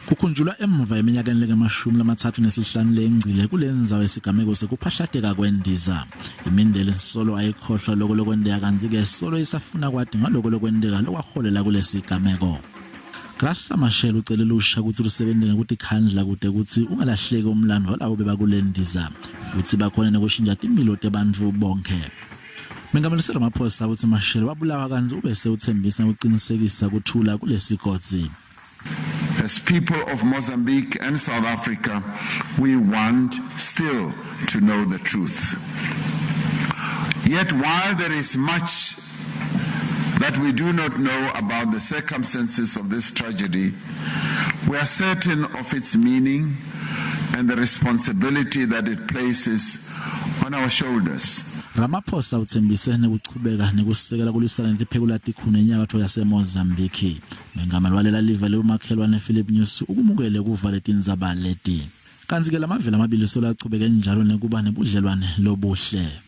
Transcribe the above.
Kukhunjulwa emuva eminyakeni lengemashumi lamatsatfu nesihlanu leyengcile kulendzawo yesigameko sekuphahlateka kwendiza. Imindeni solo ayikhohlwa loko lokwenteka kantsi-ke solo isafuna kwati ngaloko lokwenteka lokwaholela kulesigameko. Graça Machel ucele lusha kutsi lusebente ngekutikhandla kute kutsi ungalahleki umlandvo walabo bebakulendiza futsi bakhone nekushintsha timilo tebantfu bonkhe. Mengameli Cyril Ramaphosa utsi Machel wabulawa kantsi ubese utsembisa ngekucinisekisa kuthula kulesigodzi. As people of Mozambique and South Africa, we want still to know the truth. Yet while there is much that we do not know about the circumstances of this tragedy, we are certain of its meaning and the responsibility that it places on our shoulders. Ramaphosa utsembise nekuchubeka nekusekela kulwisana netiphekula tikhuni enyakatfo yaseMozambique. Mengameli walela live lewumakhelwane Philip Nyusi ukumukele kuva letindzaba leti. Kantsi-ke lamave lamabili solo achubeke njalo nekuba nebudlelwane lobuhle.